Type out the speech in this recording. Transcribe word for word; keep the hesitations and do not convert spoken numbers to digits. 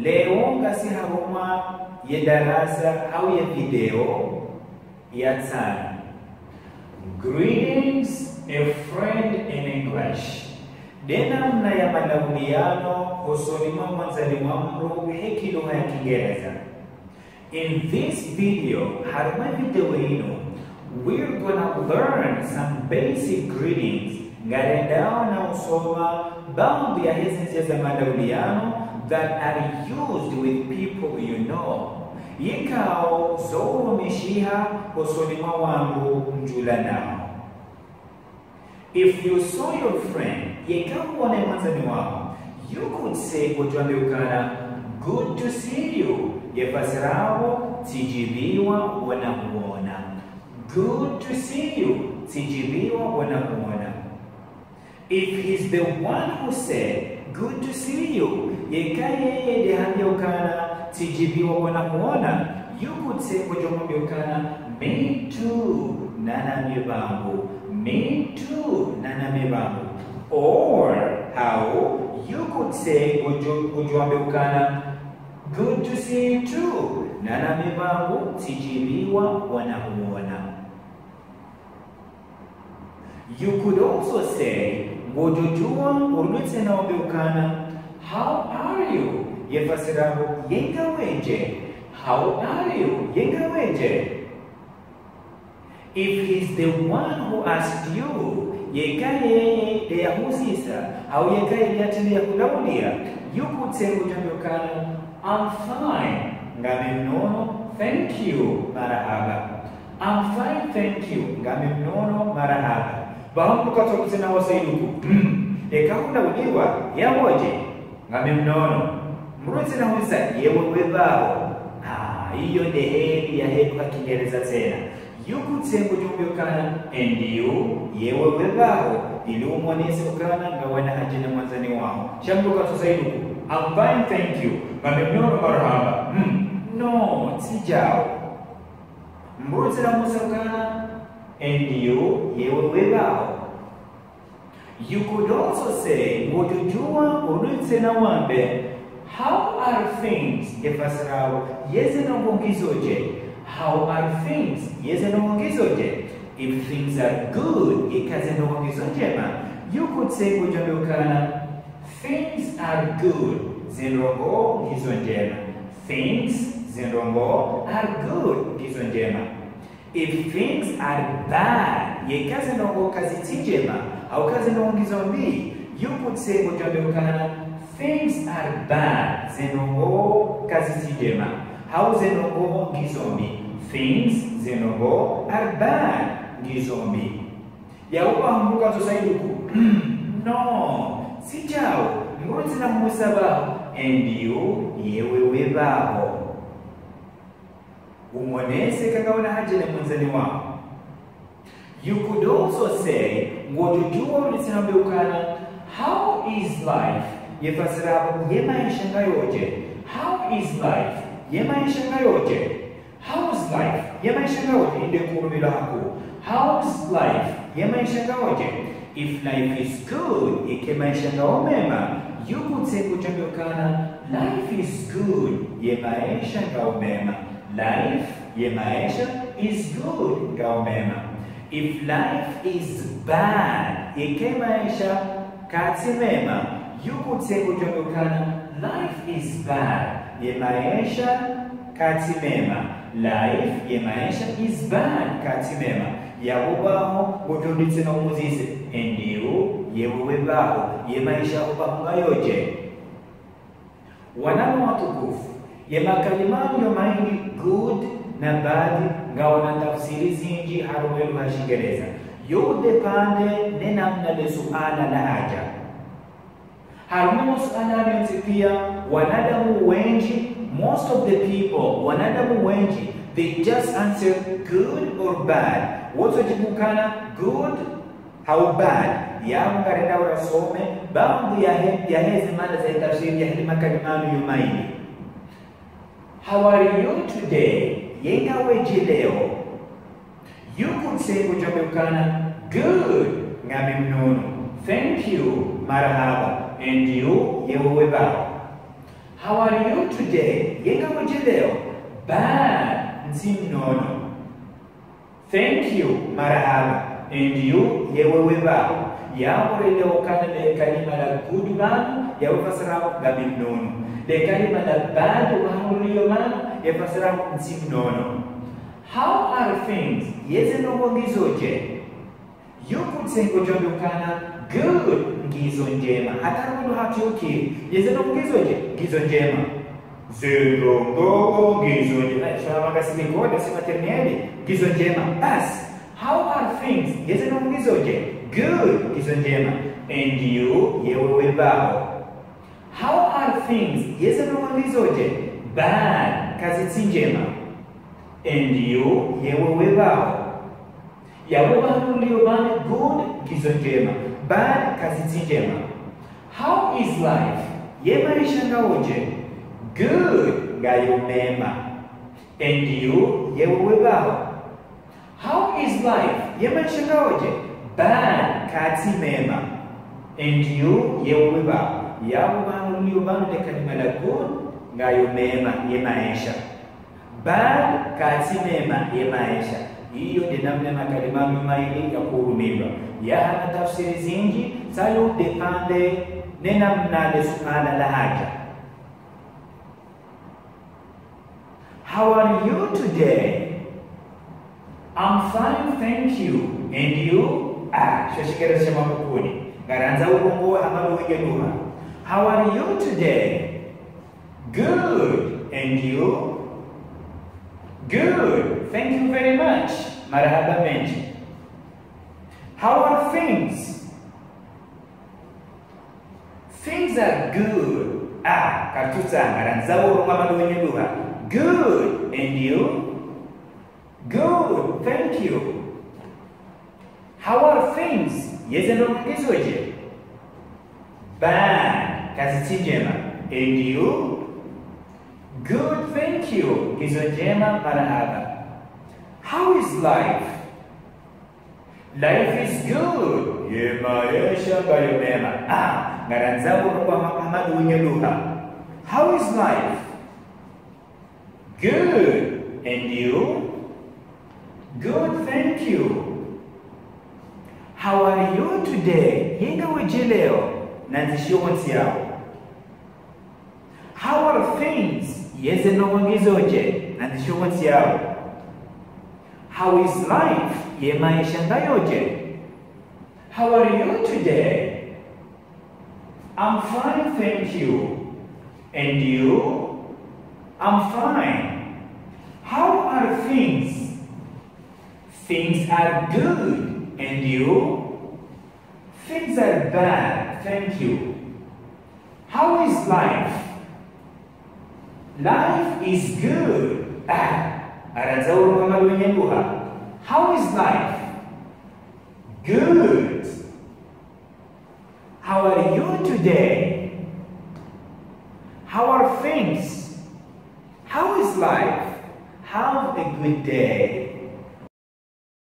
Leo ngasi harumwa ye darasa au ye video ya tsanu. Greetings a friend in English. Nde namna ya malauliano hosoni mwa mwandzani wa mdru he lugha ya Kingereza. In this video, harumwa video inu, we're gonna learn some basic greetings, ngarendao na usoma baadhi ya heze ndzia za malauliano that are used with people you know, yikao zo urumishiha hosoni mwa wandru mdjulanao. If you saw your friend, yeka uwona mwandzani waho, you could say, ngodjo mwambia ukana, "Good to see you." Ye fasiri yaho, tsidjiviwa wona huona. "Good to see you." Tsidjiviwa wona huona. If he's the one who said, "Good to see you," yeka yeye nde hambia ukana, "Tsidjiviwa wona huona," you could say, ngodjo mwambia ukana, "Me too, na nami pvangu." "Me too, na nami pvangu." Or, hau, you could say, ngodjo, ngodjo mwambia ukana, "Good to see you too, na nami pvangu, tsidjiviwa wona huona." You could also say, ngodjo djuwa urudi tsena wambe ukana, "How are you?" Ye fasiri yaho, "Ye ngawe dje?" "How are you?" "Ye ngawe dje?" If he's the one who asked you, yeka yeye nde yahuzisa, hau yeka yeye nde yakulaulia, you could say, ngodjo mwambia ukana, "I'm fine, ngami mnono, thank you, marahaba." "I'm fine, thank you, ngami mnono, marahaba." Pvaho mdru katso tsena huzisa iduku, "Hmm, yeka hulauliwa, ye ngawe dje?" "Ngami mnono." Mdru tsena huzisa, "Ye wewe pvaho?" Ah, iyo nde heli ya heli ha Kingereza tsena. You could say, ngodjo mwambia ukana, "And you?" "Ye wewe pvaho?" Ili umwonese ukana ngawena haja ne mwandzani waho. Sha mdru katso huzisa iduku, "I'm fine, thank you, ngami mnono, marahaba." "Hmm, no, tsi djau." Mdru tsena huzisa ukana, "And you?" "Ye wewe pvaho?" You could also say, ngodjo djuwa urudi tsena wambe, "How are things?" Ye fasiri yaho, "Ye ze ndrongoo ngizo dje?" "How are things?" "Ye ze ndrongoo ngizo dje?" If things are good, yeka ze ndrongoo ngizo ndjema, you could say, ngodjo mwambia ukana, "Things are good." Ze ndrongoo ngizo ndjema. Things, ze ndrongoo, are good, ngizo ndjema. If things are bad, yeka ze ndrongoo kazitsi ndjema, hau ka ze ndrongoo ngizo mbi, you could say, ngodjo mwambia ukana, "Things are bad." Ze ndrongoo kazitsi ndjema, hau ze ndrongoo ngizo mbi. Things, ze ndrongoo, are bad, ngizo mbi. Yauba mdru katso huzisa iduku, "No, tsi djau." Mdru tsena huzisa pvaho, "And you?" "Ye wewe pvaho?" Umwonese ukana ngawena haja ne mwandzani waho. You could also say, ngodjo djuwa urudi tsena wambe ukana, "How is life?" Ye fasiri yaho, "Ye maesha ngayo dje?" "How is life?" "Ye maesha ngayo dje?" "How's life?" "Ye maesha ngayo dje?" Inde kurumilwa haku. "How's life?" "Ye maesha ngayo dje?" If life is good, yeka maesha ngayo mema, you could say, ngodjo mwambia ukana, "Life is good." Ye maesha ngayo mema. Life, ye maesha, is good, ngayo mema. If life is bad, yeka maesha katsi mema, you could say, ngodjo mwambia ukana, "Life is bad." Ye maesha katsi mema. Life, ye maesha, is bad, katsi mema. Yauba mdru tsena huzisa, "And you?" "Ye wewe pvaho?" "Ye maesha yaho pvaho ngayo dje?" Wananya watukufu, ye makalima yo mayili good na bad ngayina tafsiri zindji harumwa ye lugha ya Shingereza. Yo dépendre ne namna le suala lahaja. Harumwa ye masuala yontsi pia, wanadamu wendji, most of the people, wanadamu wendji, they just answer good or bad. Wontsi wadjibu ukana good hau bad. Yapvo ngarendao rasome, baadhwi ya he, ya heze maana za tafsiri ya heli makalima yo mayili. "How are you today?" Ye ngawe dje leo? You could say, ngodjo mwambia ukana, "Good, ngami mnono. Thank you, marahaba. And you, ye wewe pvaho?" How are you today? Ye ngawe dje leo? Bad, ntsi mnono. Thank you, marahaba. And you, ye wewe baho? Yapvo relewa ukana le kalima la good pvanu, yapvo fasiri yaho ngami mnono. Le kalima la bad, pvanu liyo pvanu, ye fasiri yaho ntsi mnono. How are things? Ye ze ndrongoo ngizo dje? You could say ngodjo amba ukana, good, ngizo ndjema. Hata mndru hatsuki, ye ze ndrongoo ngizo dje? Ngizo ndjema. Ze ndrongoo ngizo ndjema. Eh, sha makasi likoli, si maternelle, ngizo ndjema. Basi, how are things? Ye ze ndrongoo ngizo dje? Good, ngizo ndjema. And you, ye wewe baho? How are things? Ye ze ndrongoo ngizo dje? Bad, kazitsi ndjema. And you, ye wewe baho? Yapvo pvanu liyo pvanu, good, ngizo ndjema. Bad, kazitsi ndjema. How is life? Ye maesha ngayo dje? Good, ngayo mema. And you, ye wewe baho? How is life? Ye maesha ngayo dje? Bad, kayatsi mema. And you, ye wewe baho? Yapvo pvanu liyo pvanu le kalima la good, ngayo mema, ye maesha. Bad, kayatsi mema, ye maesha. Iyo nde namna makalima yanu mayili yakohurumilwa. Yahana tafsiri zindji, ça dépend ne namna le suala lahadja. How are you today? I'm fine, thank you. And you? Ah, sho shingereza sha makukuni. Ngarandzo urongowe hama ndo wenye lugha. How are you today? Good. And you? Good. Thank you very much. Marahaba mendji. How are things? Things are good. Ah, karitsutsaha, ngarandzo urongowe hama ndo wenye lugha. Good. And you? Good. Thank you. How are things? Ye ze ndrongoo ngizo dje? Bad. Kazitsi ndjema. And you? Good, thank you. Ngizo ndjema, marahaba. How is life? Life is good. Ye maesha ngayo mema. Ah, ngarandzo urongowe hama ndo wenye lugha. How is life? Good. And you? Good, thank you. How are you today? Ye ngawe dje leo? Nandzishiyo ntsi yaho. How are things? Ye ze ndrongoo ngizo dje? Nandzishiyo ntsi yaho. How is life? Ye maesha ngayo dje? How are you today? I'm fine, thank you. And you? I'm fine. How are things? Things are good. And you? Things are bad, thank you. How is life? Life is good. Ah, ngarandzo urongowe hama ndo wenye lugha. How is life? Good. How are you today? How are things? How is life? Have a good day.